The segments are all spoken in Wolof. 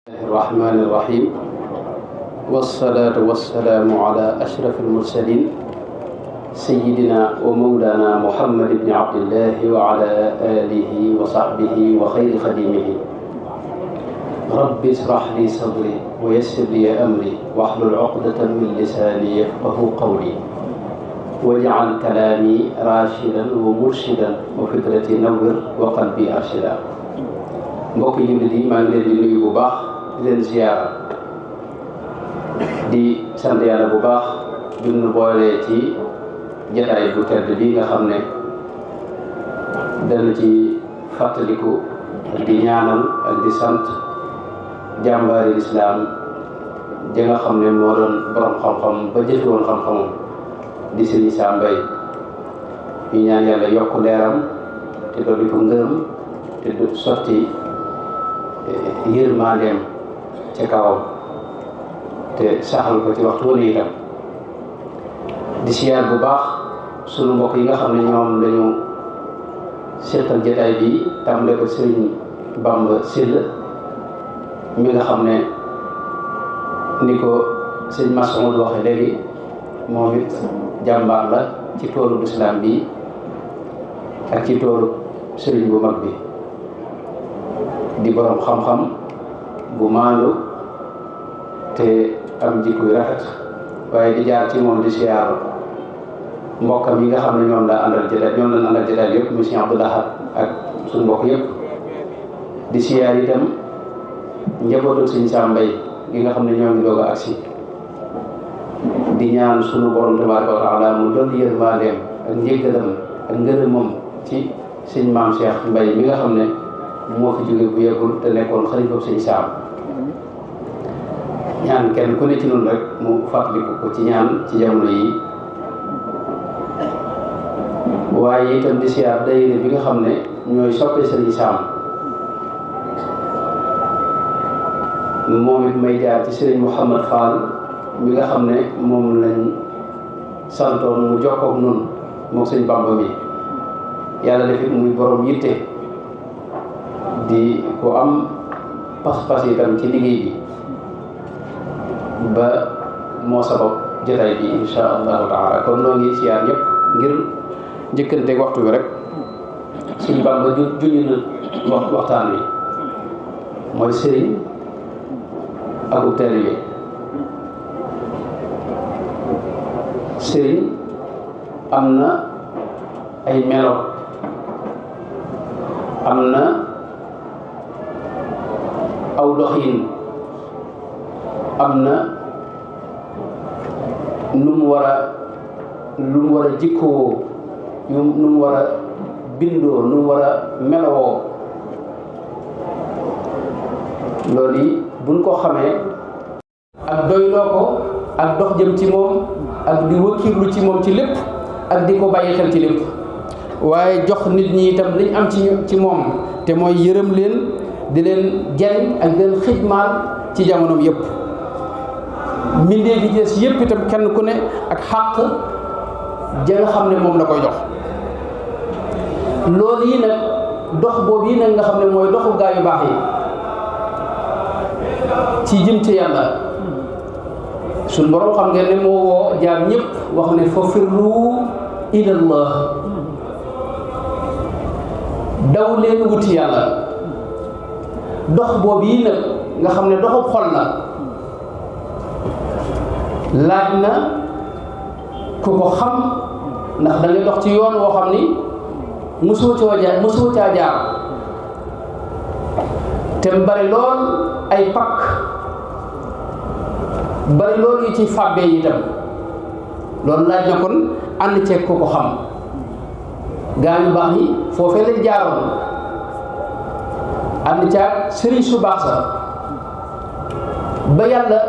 الرحمن الرحيم والصلاة والسلام على أشرف المرسلين سيدنا ومولانا محمد بن عبد الله وعلى آله وصحبه وخير خديمه رب اشرح لي صدري ويسر لي أمري واحلل عقدة من لساني يفقه قولي واجعل كلامي راشدا ومرشدا وفكرتي نور وقلبي أرشدا. mbokk yi di maa ngi leen di nuyu bu baax di leen ziyaara di sant yàlla bu baax bi ñu boolee ci jataay bu tedd bi nga xam ne dana ci fàttaliku ak di ñaanal ak di sant jàmbaari lislaam ja nga xam ne moo doon borom xam-xam ba jëfe woon xam-xamam di Sëriñ Sam Mbaye ñu ñaan yàlla yokk leeram te dolli ko ngërëm te du sotti yërmandeem ca kawam te saxal ko ci waxtu wane itam di siyaar bu baax sunu mbokk yi nga xam ne ñoom lañu seetal jotaay bi tàmbale ko Sëriñ Bamba Sylla mi nga xam ne ni ko sëñ Mas'ud waxe léegi moom it jàmbaar la ci toolu lislaam bi ak ci toolu sëriñ bu mag bi di borom xam-xam bu maandu te am jikko yu rafet waaye di jaar ci moom di siyaar mbokkam yi nga xam ne ñoom la àndal jotaay yëpp mu Sëriñ Abdou Lahad ak suñu mbokk yëpp di siyaar itam njabootu Sëriñ Sam Mbaye gi nga xam ne ñoo ngi doog a agsi di ñaan sunu borom tabaaraka wa taala mu doon yërmandeem ak njéggalam ak ngërëmam ci sëñ Maam Cheikh Mbaye mi nga xam ne moo fi jóge bu yeggul te nekkoon xalifa Sëriñ Sam ñaan kenn ku ne ci noonu rek mu fàttaliku ko ci ñaan ci jamono yi waaye itam di siyaar daayira bi nga xam ne ñooy soppe Sëriñ Sam moom it may jaar ci Sëriñ Mouhamad Fall mi nga xam ne moom lañ santoon mu jokkoog nun moom sëñ Bamba mi yàlla def it muy borom yitte di ko am pas-pas itam ci liggéey bi ba moo sabab jotaay bi insha allahu taala kon noo ngi siyaar ñëpp ngir njëkkanteeg waxtu bi rek suñ Bamba juñu na waxtaan wi mooy sëriñ akub taalibe sëriñ am na ay melo am na aw doxin am na nu mu war a jikkoo nu mu war a bindoo nu mu war a melowoo loolu yi buñ ko xamee ak doyloo ko ak dox jëm ci moom ak di wëkkirlu ci moom ci lépp ak di ko bàyyi xel ci lépp waaye jox nit ñi itam liñ am ci moom te mooy yërëm leen di leen jariñ ak leen xidmaal ci jamonoom yëpp mbindee fi des yëpp itam kenn ku ne ak xàq ja nga xam ne moom la koy jox loolu yi nag dox boobu yi nag nga xam ne mooy doxu gaa yu baax yi ci jëm ci yàlla suñ borom xam ngeen ne moo woo jaam ñëpp wax ne fa firru ilallah daw leen wuti yàlla dox boobu yi nag nga xam ne doxub xol la laaj na ku ko xam ndax da ngay dox ci yoon woo xam ni mosoo caa jaar te mu bari lool ay pakk bari loolu yi ci fàbbee itam loolu laaj na kon ànd ceeg ku ko xam gaa yu baax yi foofee lañ jaaroon ànd caag sëriñ su baax sa ba yàlla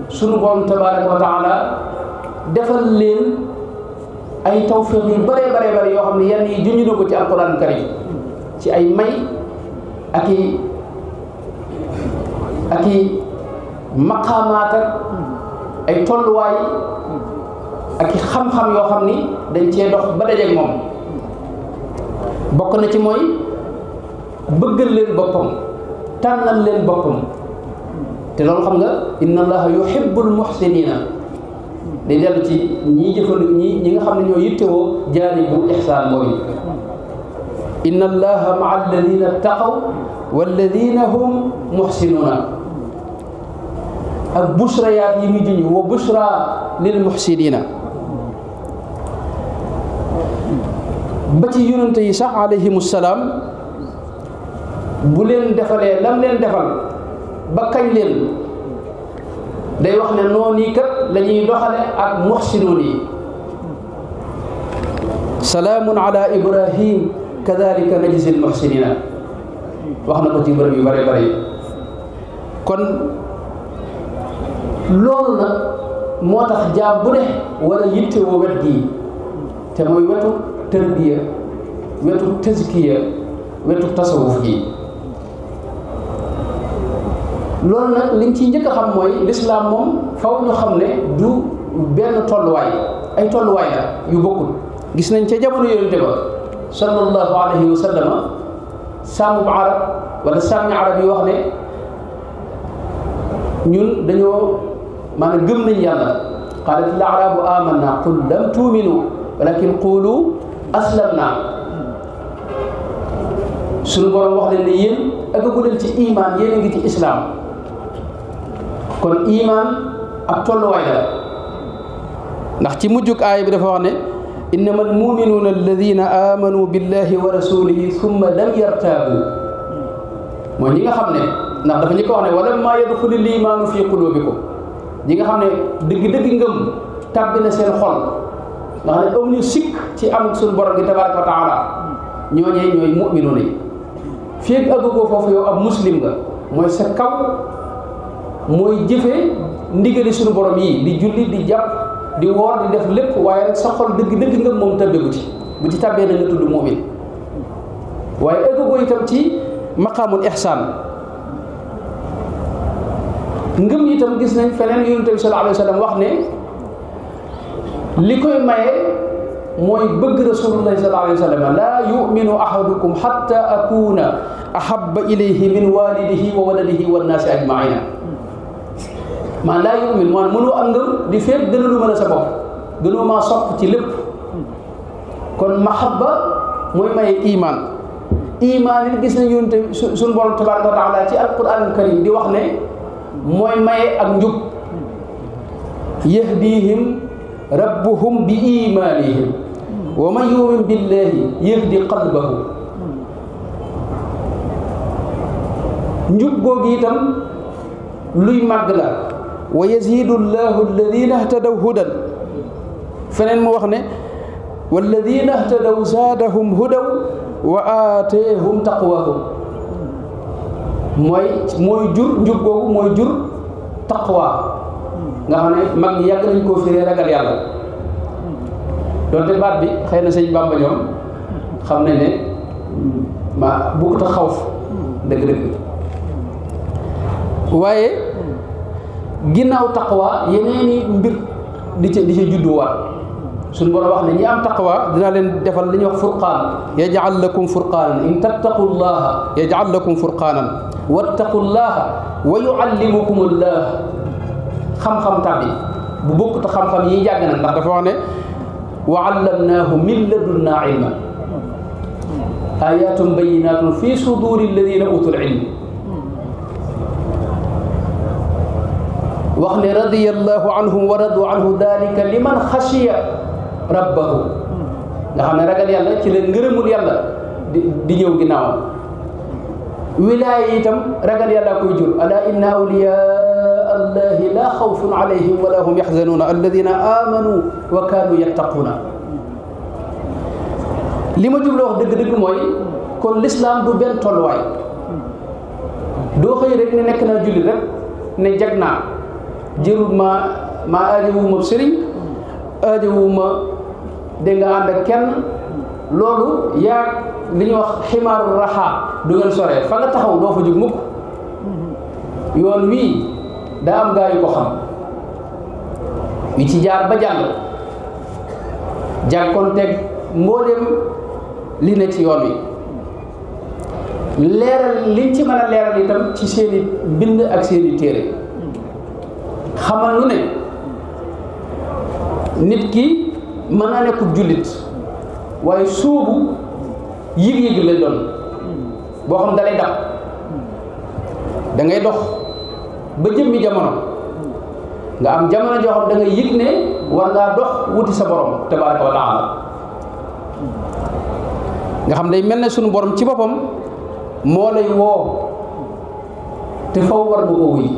sunu borom tabaaraka wa taala defal leen ay tawfiq yu bare yoo xam ne yenn yi junj na ko ci alquran karim ci ay may ak i maqaamaat ak ay tolluwaay ak i xam-xam yoo xam ni dañ cee dox ba dajeeg moom bokk na ci mooy bëggal leen boppam tànnal leen boppam te loolu xam nga inna allaha yuhibbul muhsinina day dellu ci ñi jëfandiku ñi nga xam ne ñoo yittewoo jaanibu ihsaan boobu inna allaha ma'a alladina taqaw walladina hum muhsinuna ak bushrayaat yi muy junj wa bushra lil muhsinina ba ci yonente yi sax alayhimu salaam bu leen defalee lam leen defal ba kañ leen day wax ne noonu yi kat la ñuy doxale ak muhsinuun yi salaamun ala ibrahim kadalika najzi al muhsinina wax na ko ci bërëb yu bare bare yi kon loolu nag moo tax jaam bu ne war a yittewoo wet gii te mooy wetu tërbiya wetu tazkiya wetu tasawuf gi loolu nag liñ ciy njëkk a xam mooy lislaam moom faw ñu xam ne du benn tolluwaay ay tolluwaay la yu bokkul gis nañ ca jamono yonente ba sallallahu alayhi wa sallama sàmmub arab wala sàmmi arab yi wax ne ñun dañoo maanaam gëm nañ yàlla qaalat al arabu amanna qul lam tuuminu walakin qulu aslamna suñu borom wax leen ne yéen agagu leen ci iman yéen a ngi ci islam kon iman ak tolluwaay la ndax ci mujjug aaya bi dafa wax ne innama almuminuuna alladina amanu billahi wa rasulihi thumma lam yartaabu mooy ñi nga xam ne ndax dafa ñu ko wax ne walamma yadxuli limaanu fi qulubikum ñi nga xam ne dëgg-dëgg ngëm tàbbi na seen xol nga xam ne amuñu sikk ci am suñu borom gi tabaraka wa taala ñooñee ñooy muminuuna yi fii ak àggugoo foofu yow ab muslim nga mooy sa kaw mooy jëfee ndigali suñu borom yi di julli di jàpp di woor di def lépp waaye rek sa xol dëgg-dëgg ngëm moom tàbbeegu ci bu ci tàbbee na nga tudd mumin waaye àggugoo itam ci maqaamul ihsaan ngëm itam gis nañ feneen yonent bi sallallahu alayhi wa sallam wax ne li koy maye mooy bëgg rasulullahi sallallahu alayhi wa sallam laa yuminu ahadukum hatta akuna ahabba ilayhi min walidihi wa waladihi wannaasi ajmaina maa laa yumin maan mënoo am ngëm di feet gënalu mën a sa bopp gënoo maa sopp ci lépp kon mahabba mooy maye iman iman it gis nañ yonent suñu borom tabaraka wa taala ci alquran karim di wax ne mooy maye ak njub yahdihim rabbuhum bi imanihim wa man yumin billahi yahdi qalbahu njub googu itam luy màgg la wa yazidu llahu alladina ihtadaw hudan feneen mu wax ne walladina ihtadaw zaadahum hudaw wa aatahum taqwahum mooy jur njub googu mooy jur taqwa nga xam ne mag ñi yàgg nañ koo firee ragal yàlla doonte baat bi xëy na sëñ Bàmba ñoom xam ne ne ma bukkut a xawf dëgg-dëgg waaye ginnaaw taqwa yeneeni mbir di ca judduwaat suñu borom wax ne ñi am taqwa dina leen defal li ñuy wax furqaan yaj'al lakum furqaanan in tattaqullaha yaj'al lakum furqaanan wattaqullaha wa yu'allimukumullah xam-xam tàbbi bu bokkut xam-xam yi jàng na ndax dafa wax ne wa 'allamnaahu min ladunnaa ilman ayaatun bayyinaatun fi suduuri alladina utul ilm wax ne radiyallahu anhum wa radu anhu dalika liman xashiya rabbahu nga xam ne ragal yàlla ci la ngërëmul yàlla di ñëw ginnaawam wilaaya itam ragal yàlla koy jur ala inna awliyaa allahi la xawfun alayhim wala hum yaxzanuuna alladina amanu wa kaanu yattaquuna li ma jublu wax dëgg-dëgg mooy kon l'islam du benn tolluwaay doo xëy rek ne nekk naa jullit rek ne jag naa jërul ma aajowuma sëriñ aajowuma dégg nga ànd ak kenn loolu yaa li ñuy wax ximaaru raxaa du ngeen soree fa nga taxaw doo fa jóg mukk yoon wii daa am gaa yu ko xam yu ci jaar ba jàll jàkkoonteeg mbooleem li ne ci yoon wi leeral liñ ci mën a leeral itam ci seeni bind ak seeni téere xamal nu ne nit ki mën naa nekkub jullit waaye suubu yëg-yëg lay doon boo xam dalay dab da ngay dox ba jëmmi jamono nga am jamono joo xam da ngay yëg ne war ngaa dox wuti sa borom tabaraka wa taala nga xam day mel ne sunu borom ci boppam moo lay woo te faw war nga ko wuy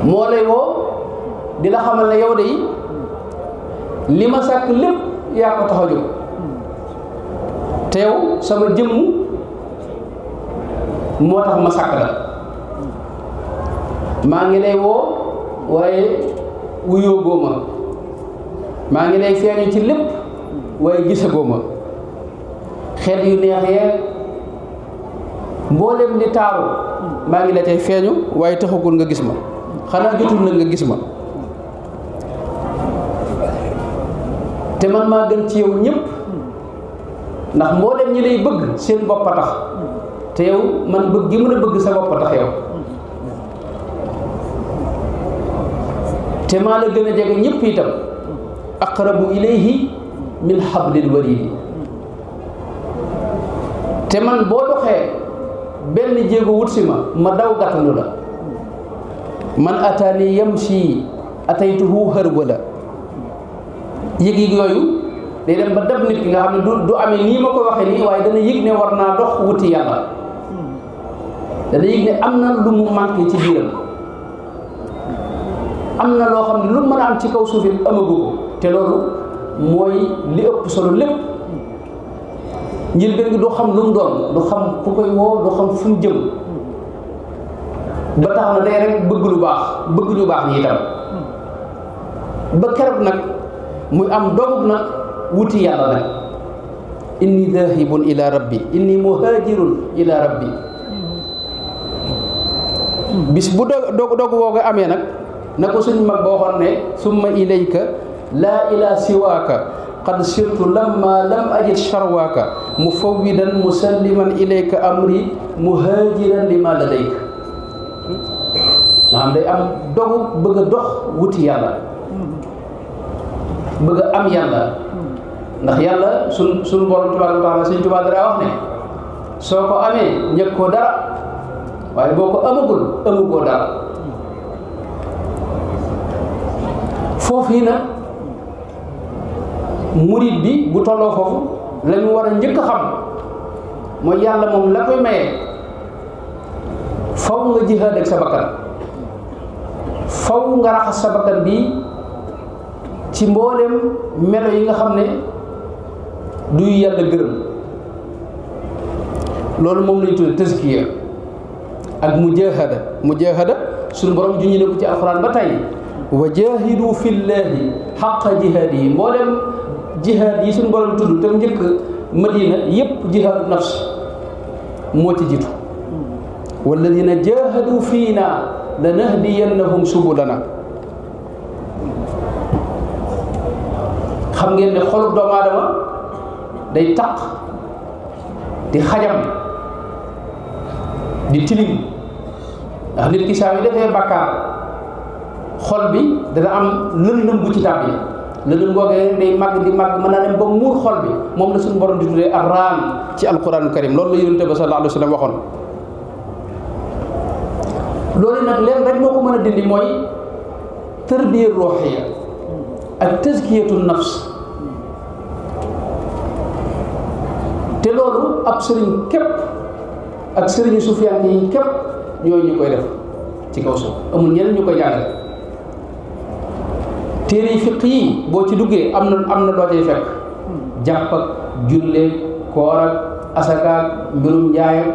moo lay woo di la xamal ne yow de li ma sàkk lépp yaa ko tax a jóg te yow sama jëmm moo tax ma sàkk la maa ngi lay woo waaye wuyoo góoma maa ngi lay feeñu ci lépp waaye gisagoo ma xeet yu neex yee mboolem di taaru maa ngi la tey feeñu waaye taxagul nga gis ma xanaa jotul nag nga gis ma te man maa gën ci yow ñëpp ndax mboolem ñi lay bëgg seen bopp a tax te yow man bëgg gi mën a bëgg sa bopp a tax yow te maa la gën a jege ñëpp itam aqrabu ilayhi min hablil waridi te man boo doxee benn jéego wut si ma daw gàttandu la man ataani yamshi ataytuhu harwala yëg-yëg yooyu day dem ba dab nit ki nga xam ne du amee nii ma ko waxee nii waaye dana yëg ne war naa dox wuti yàlla dana yëg ne am na lu mu manqué ci biiram am na loo xam ne lu mën a am ci kaw suuf it amagu ko te loolu mooy li ëpp solo lépp njëlbéen gi du xam lu mu doon du xam ku koy woo du xam fu mu jëm ba tax na day rek bëgg lu baax bëgg ñu baax ñi itam ba keroog nag muy am dogub nag wuti yàlla nag inni dahibun ila rabbi inni muhajirun ila rabbi bis bu dog woo ko amee nag na ko suñ mag boo waxoon ne summa ilayka laa ila siwaaka qad sirtu lamma lam ajid sharwaaka mufawwidan musalliman ilayka amri muhajiran lima ladayka nga xam day am dogu bëgg a dox wuti yàlla bëgg a am yàlla ndax yàlla suñ borom tabaaraka wa taala Sëñ Tuubaa dara wax ne soo ko amee ñëg koo dara waaye boo ko amagoo dara foofu yi nag murid bi bu tolloo foofu la ñu war a njëkk a xam mooy yàlla moom la koy maye faw nga jihaad ak sa bakkan faw nga raxas sa bakkan bi ci mboolem melo yi nga xam ne duy yàlla gërëm loolu moom lañ tudde tazkiya ak mujahada suñu borom juñu ne ko ci alxuraan ba tey wa jahidu fillahi xaqa jihaadihi mboolem jihaad yi suñu borom tudd te mu njëkk madina yépp jihaadu nafs moo ci jiitu walladina jahadu fiina lanahdiyannahum subulana xam ngeen ne xolub doomu aadama day taq di xajam di tilim ndax nit ki saa yu defee bàkkaar xol bi dana am lëndëm bu ci tàbbi lëndëm googee day màgg di màgg mën naa dem ba muur xol bi moom la suñu borom di tuddee arraan ci alquranul karim loolu la yonent ba sallallahu alayhi wa sallam waxoon loolu nag leen rek moo ko mën a dindi mooy tarbiya ruuxiya ak tazkiyatu nafs te loolu ab sëriñ képp ak sëriñu sufiyaan yi képp ñooñu ñu koy def ci kaw suuf amul ñeneen ñu koy jàngale téere yi fiq yi boo ci duggee am na loo cay fekk jàpp ak julleeg koor ak asakaak mbirum njaay ak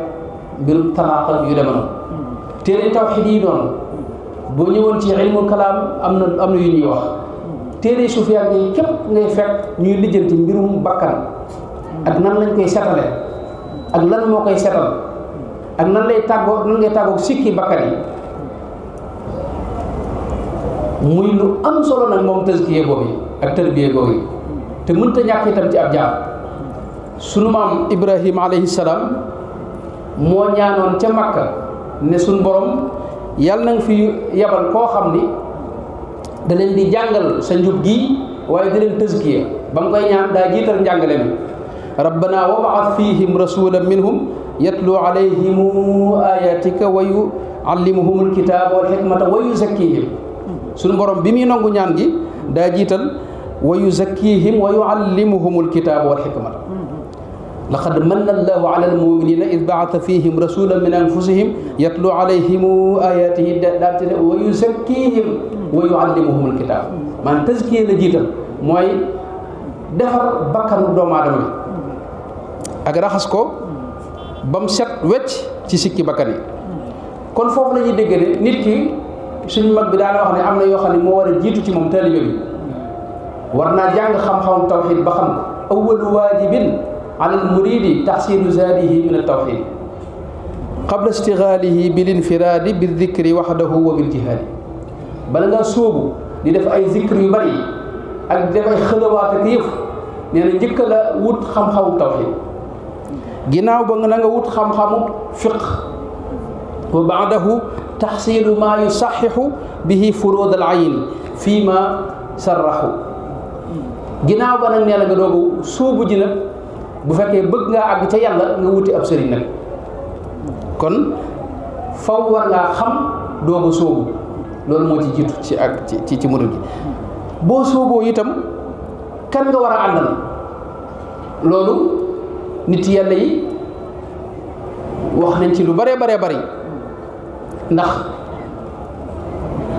mbirum talaaq ak yu deme noonu téere tawxiid yi noonu boo ñëwoon ci ilmul kalaam am na yu ñuy wax téere sufiyaan yi képp ngay fekk ñuy lijjanti mbirum bakkan ak nan lañ koy setale ak lan moo koy setal ak nan ngay tàggoog sikki bakkan yi muy lu am solo nag moom tazkiya boobu ak tarbiya boobu te mënta ñàkk itam ci ab jaam sunu maam Ibrahima alayhi salaam moo ñaanoon ca Makka ne suñ borom yàlla na nga fi yabal koo xam ni da leen di jàngal sa njub gi waaye di leen tëskiya ba mu koy ñaan daa jiital njàngale mi rabbana wab'ath fihim rasulan minhum yatlu alayhim ayatika wa yuallimuhum alkitaba wal hikmata wa yuzakkihim suñu borom bi muy nangu ñaan gi daa jiital wa yuzakkihim wa yuallimuhum alkitaba wal hikmata laqad manna allahu ala almuminina id ba'atha fihim rasulan min anfusihim yatlu alayhim ayatihi daal te ne wa yuzakkihim wa yuallimuhum alkitaba maanaam tazkiya la jiital mooy defar bakkanu doomu aadama bi ak raxas ko ba mu set wecc ci sikki bakkan yi kon foofu la ñuy dégg ne nit ki suñu mag bi daana wax ne am na yoo xam ne moo war a jiitu ci moom taalibe bi war naa jàng xam-xam tawxid ba xam ko awwalu waajibin ala al muridi taxsilu zaadihi min al tawxid qabla istigaalihi bil infiraadi bil dikri waxdahu wa bil jihaadi bala ngaa sóobu di def ay zikr yu bari ak di def ay xëlawaat ak yëf nee na njëkk la wut xam-xamu tawxid ginnaaw ba na nga wut xam-xamu fiq wa baadahu taxsilu maa yusaxixu bihi furuud al ayn fii ma sarraxu ginnaaw ba nag nee na nga doogu suubu ji nag bu fekkee bëgg ngaa àgg ca yàlla nga wuti ab sëriñ nag kon faw war ngaa xam doogu sóobu loolu moo ci jiitu ci murid gi boo sóoboo itam kan nga war a àndal loolu nit yàlla yi wax nañ ci lu bare bare bari ndax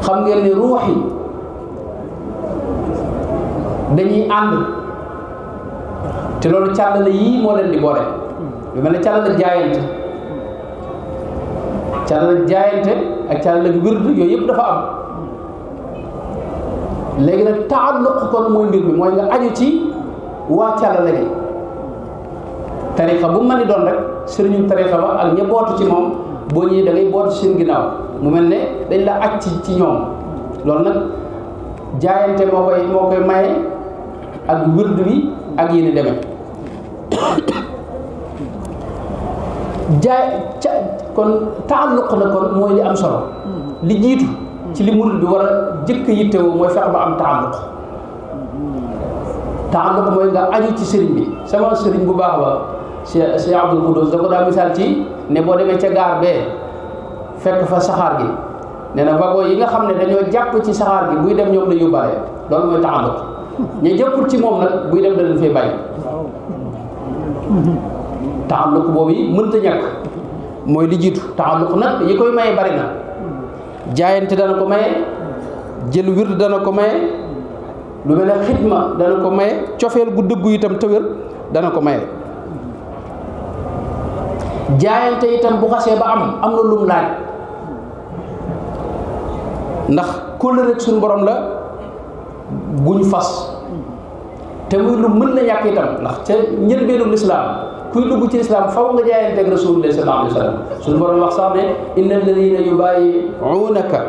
xam ngeen ne ruux yi dañuy ànd te loolu càllale yii moo leen di boole lu mel ne càllale jaayante ak càllale wird yooyu yëpp dafa am léegi nag taalluq kon mooy mbir mi mooy nga aju ci waa càllale gi tarixa bu mu mën di doon rek sëriñu tarixa ba ak ña bootu ci moom boo ñëwee da ngay bootu ci seen ginnaaw mu mel ne dañ la aj ci ñoom loolu nag jaayante moo koy maye ak wird wi ak yéen demee kon taalluq na kon mooy li am solo li jiitu ci li murid bi war a jëkk yittewoo mooy fex ba am taalluq mooy nga aju ci sëriñ bi sama sëriñ bu baax ba Cheikh Abdul Quddus da ko daa misaal ci ne boo demee ca gaar bee fekk fa saxaar gi nee na wagon yi nga xam ne dañoo jàpp ci saxaar gi buy dem ñoom la yóbbaale loolu mooy taalluq ñu jëppul ci moom nag buy dem da leen fay bàyyi taalluq boobu yi mënta ñàkk mooy li jiitu taalluq nag yi koy maye bari na jaayante dana ko maye jël wird dana ko maye lu mel ne xidma dana ko maye cofeel gu dëggu itam tëwër dana ko maye jaayante itam bu xasee ba am na lum laaj ndax kóllëre rek suñu borom la buñ fas te muy lu mën na ñàkk itam ndax ca njëlbeenu lislaam kuy dugg ci lislaam faw nga jaayante ak rasulullah sallallahu alayhi wa sallam suñu borom wax sax ne inna alladina yubayi'unaka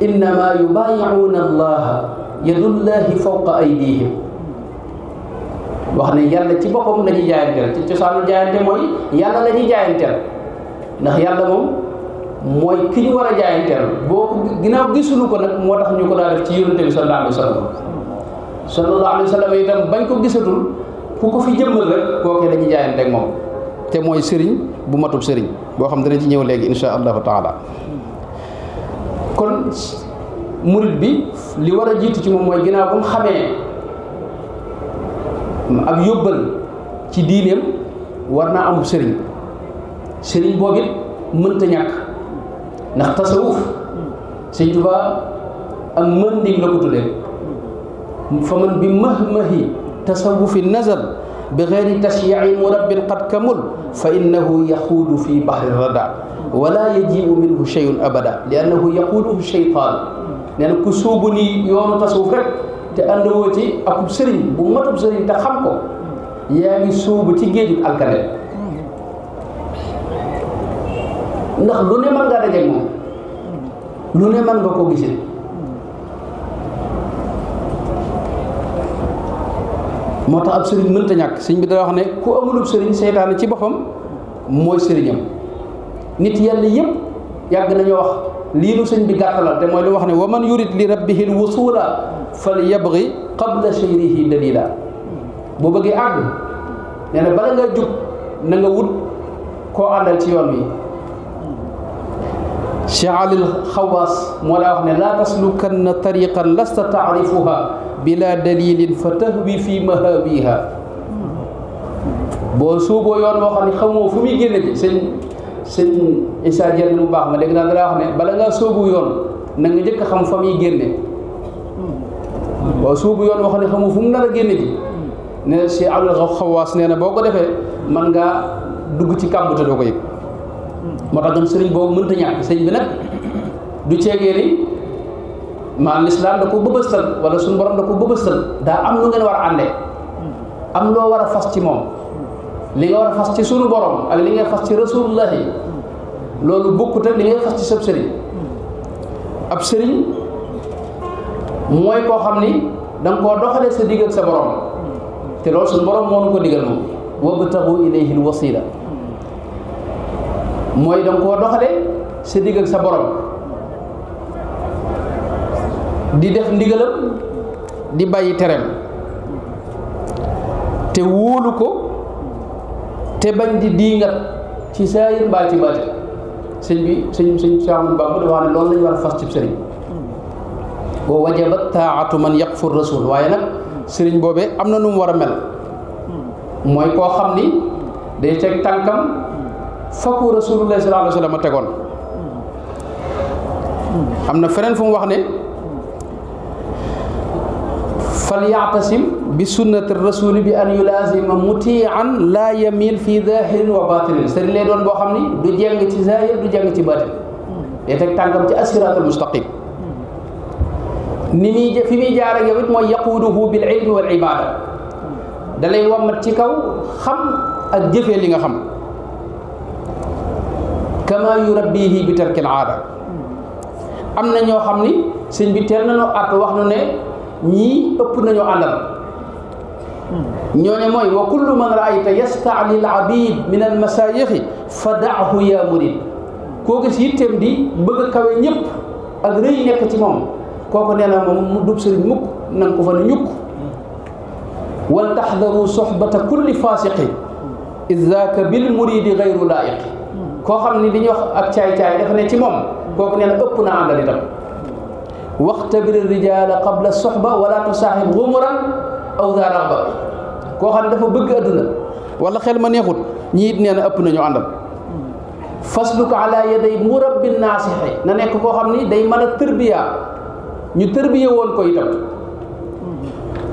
innama yubayi'una allaha yadullahi fawqa aydihim wax ne yàlla ci boppam la ñuy jaayanteel ci cosaanu jaayante mooy yàlla la ñuy jaayanteel ndax yàlla moom mooy ki ñu war a jaayanteel boo ko ginnaaw gisuñu ko nag moo tax ñu ko daa def ci yonente bi sallallahu alayhi wa sallam sallallahu alayhi wa sallam itam bañ ko gisatul ku ko fi jëmmal rek kookee dañuy jaayante ak moom te mooy sëriñ bu matub sëriñ boo xam danañ ci ñëw léegi insha allahu taala kon murid bi li war a jiitu ci moom mooy ginnaaw bu mu xamee ab yóbbal ci diineem war naa amub sëriñ boobu it mënta ñàkk ndax tasawuf Sëñ Tuubaa ak mëndim la ko tuddee fa man bi mahmahi tasawufi nazar bi gayri tashyi'i murabbin qad kamul fa innahu yaxuudu fi bahri rada wala yaji'u minhu shay'un abada li annahu yaquuduhu shaytaan nee na ku sóobu ni yoonu tasawuf rek te àndawoo ci akub sëriñ bu matub sëriñ te xam ko yaa ngi sóobu ci géejug alkane ndax lu ne mën ngaa dajeeg moom lu ne mën nga koo gisee moo tax ab sëriñ mënta ñàkk sëñ bi dana wax ne ku amulub sëriñ seytaane ci boppam mooy sëriñam nit yàlla yépp yàgg nañoo wax lii nu sëñ bi gàttalal te mooy lu wax ne wa man yurid li rabbihi l wusula fal yabgi qabla shayrihi dalila boo bëggee àgg nee na bala nga jub na nga wut koo àndal ci yoon wi Cheikh Alil Xawaas moo laa wax ne laa taslukanna tariqan lasta taarifuha bila dalilin fa tahwi fi mahawiha boo suuboo yoon moo xam ne xamoo fu muy génne ji sëñ Issa Dieng mu baax ma dégg naa dara wax ne bala ngaa soobu yoon na nga njëkk a xam fa muy génne boo suubu yoon moo xam ne xamoo fu mu nar a génne ji ne Cheikh Alil Xawaas nee na boo ko defee man ngaa dugg ci kàmb te doo ko yëg moo tax gam sëriñ boobu mënta ñàkk sëriñ bi nag du ceegee ni maan lislaam da ko bëbëstal wala suñu borom da ko bëbëstal daa am lu ngeen war a àndee am loo war a fas ci moom li nga war a fas ci sunu borom ak li ngay fas ci rasulullahi loolu bokkut ak li ngay fas ci sab sëriñ ab sëriñ mooy koo xam ni da nga koo doxalee sa digg ak sa borom te loolu suñu borom moo nu ko digal moom wabtagu ilayhi l wasila mooy da nga koo doxalee sa digg ak sa borom di def ndigalam di bàyyi tereem te wóolu ko te bañ di diingat ci saayir mbaa ci baati sëñ bi sëñ Saamu Bamba dafa wax ne loolu lañu war a fas ci sëriñ boo wajabat taatu man yaqfur rasul waaye nag sëriñ boobee am na nu mu war a mel mooy koo xam ni day teg tànkam fakku rasulullah sallallahu alayhi wa sallam tegoon am na feneen fu mu wax ne fal ya'tasim bi sunnati rasuli bi an yulazima mutian la yamil fi zahirin wa batinin sëriñ lay doon boo xam ni du jeng ci zahir du jeng ci batin day teg tànkam ci as-siratul mustaqim ni muy fi muy jaar ak yow it mooy yaquduhu bil ilmi wal ibada da lay wammat ci kaw xam ak jëfee li nga xam kama yurabbihi bi tarkil aada am na ñoo xam ni sëñ bi teel nañoo at wax nu ne ñii ëpp nañoo àndal ñooñu mooy wa kullu man raayta yasta'li al abid min al masayixi fa da'hu ya murid koo gis yitteem di bëgg a kawe ñëpp ak rëy nekk ci moom kooku nee na moom mu dub sëriñ mukk nanga ko fa ne ñukk wal taxdaru soxbata kulli fasiqi id zaaka bil muridi gayru laayiq koo xam ni li ñuy wax ak caay-caay dafa ne ci moom kooku nee na ëpp na àndal itam waxtabir rijaala qabla soxba wala tusaaxib gumuran aw daa raxba koo xam ne dafa bëgg adduna wala xel ma neexut ñi it nee na ëpp nañu àndal fasluka ala yaday murabbin naasixi na nekk koo xam ni day mën a tërbiya ñu tërbiya woon ko itam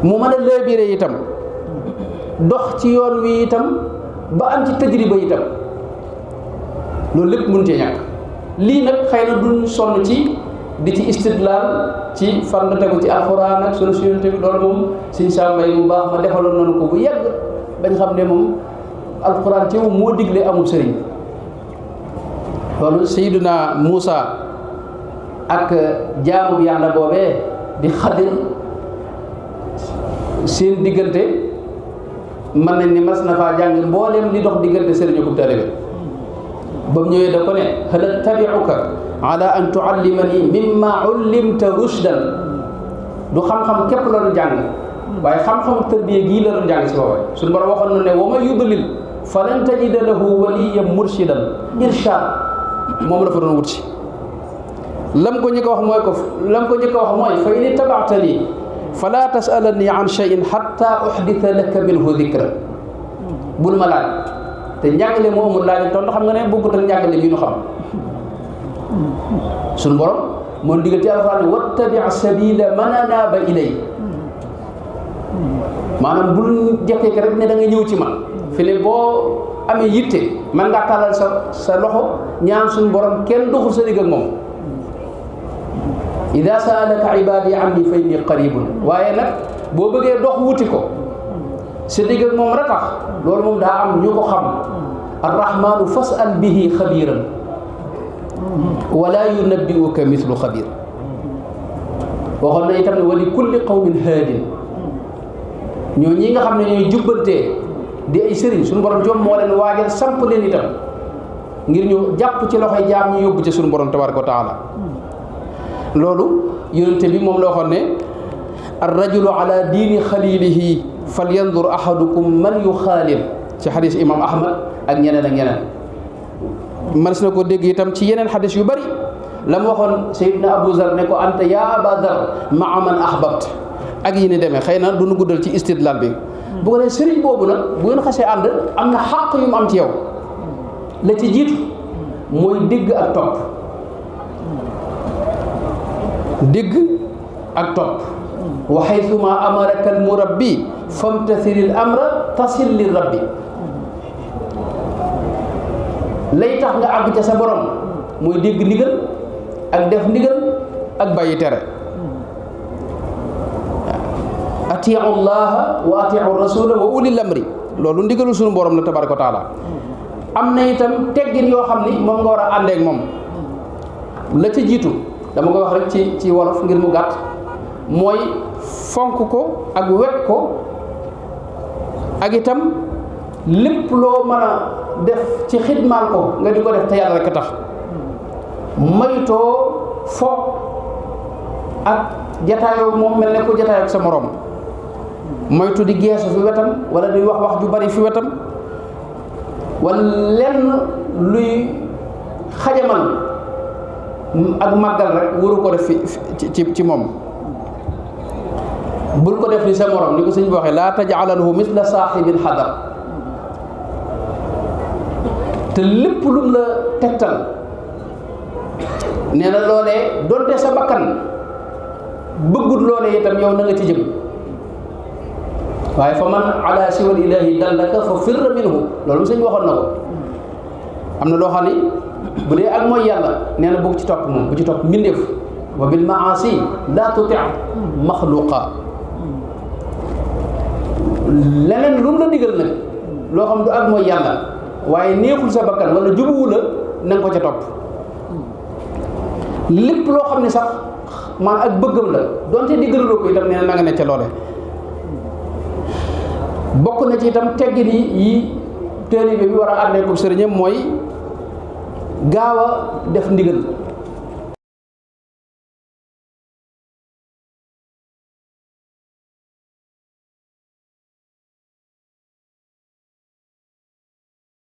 mu mën a léebire itam dox ci yoon wi itam ba am ci tajriba itam loolu lépp mënu cee ñàkk lii nag xëy na duñ sonn ci di ci istidlaal ci fan la tegu ci alxuraan ak sunu Yonent bi loolu moom suñ saa mbay bu baax ma defaloon nañu ko bu yàgg bañ xam ne moom alxuraan ci moo digle amul sëriñ loolu Sayyiduna Muusa ak jaamu bi yàlla boobee di Xadir seen diggante mën nañ ni mas na faa jàng mbooleem li dox diggante sëriñ ak taalibe ba mu ñëwee da ko ne hal attabi'uka ala an tuallimani mimma ullimta rushdan du xam-xam képp la doon jàng waaye xam-xam tërbiya gii la doon jàng si boobay suñu borom waxoon na ne wa man yudlil falan tajida lahu waliyan murshidan irshad moom la fa doon wut si lam ko njëkk a wax mooy fa in ittabaatani fala tasalani an shay'in hatta uhditha laka minhu dhikra bul ma laaj te njàngale moo amul laaj tontu xam nga ne bokkut ak njàngale mi nu xam suñu borom moo digal ci alxuraan ne wattabi sabila man anaaba ilay maanaam bul jekkee rek ne da nga ñëw ci man fi ne boo amee yitte man ngaa tàllal sa loxo ñaan suñu borom kenn doxul sa digg ak moom ida saalaka ibadi anni fa inni qaribun waaye nag boo bëggee dox wuti ko sa digg ak moom rek tax loolu moom daa am ñu ko xam arrahmanu fas'al bihi xabiran wala yunabbi'uka mithlu xabir waxoon na itam ne wa li kulli qawmin haadin ñoo ñi nga xam ne ñooy jubbantee di ay sëriñ suñu borom joom moo leen waajal samp leen itam ngir ñu jàpp ci loxoy jaam ñu yóbbu ci suñu borom tabaraka wa taala loolu yonente bi moom la waxoon ne ar rajulu ala diini xalilihi falyandur ahadukum man yuxaalil ci xadis imam ahmad ak ñeneen ak ñeneen mënees na ko dégg itam ci yeneen xadis yu bari la mu waxoon Seydina Abu Zar ne ko anta ya Aba Zar maa man ahbabt ak yi ni demee xëy na du nu guddal ci istidlal bi bu ko dee sëriñ boobu nag bu ngeen xasee ànd am na xàq yu mu am ci yow la ci jiitu mooy dégg ak topp dégg ak topp wa haythuma amaraka al murabbi famtathil al amra tasil li rabbi lay tax nga àgg ca sa borom mooy dégg ndigal ak def ndigal ak bàyyi tere atiu llaha wa atiu rasula wa ulil amri loolu ndigalu suñu borom la tabaraka wa taala am na itam teggin yoo xam ni moom nga war a àndeek moom la ca jiitu dama ko wax rek ci wolof ngir mu gàtt mooy fonk ko ak wekk ko ak itam lépp loo mën a def ci xidmaal ko nga di ko def te yàlla rek a tax maytoo foog ak jataayoo moom mel ne ko jataayoo ak sa moroom moytu di geesu fi wetam wala di wax ju bari fi wetam wala lenn luy xajamal ak màggal rek waru ko def ci moom bul ko def ni sa morom ni ko sëñ bi waxee laa taj'alanhu misla saaxibil xadar te lépp lum la tegtal nee na loolee donte sa bakkan bëggut loolee itam yow na nga ci jëm waaye fa man ala siwal ilahi dallaka fa firra minhu loolu sëñ waxoon na ko am na loo xam ni bu dee ak mooy yàlla nee na bu ci topp moom bu ci topp mbindeef wa bil maasi la tuti maxluqa leneen lu mu la digal nag loo xam du ak mooy yàlla waaye neexul sa bakkan wala jubuwu la na nga ko ca topp lépp loo xam ne sax man ak bëggam la donte diggaluloo ko itam nee na nga ne ca loole bokk na ci itam teggin yi taalibe bi war a àndee ko sëriñam mooy gaaw a def ndigal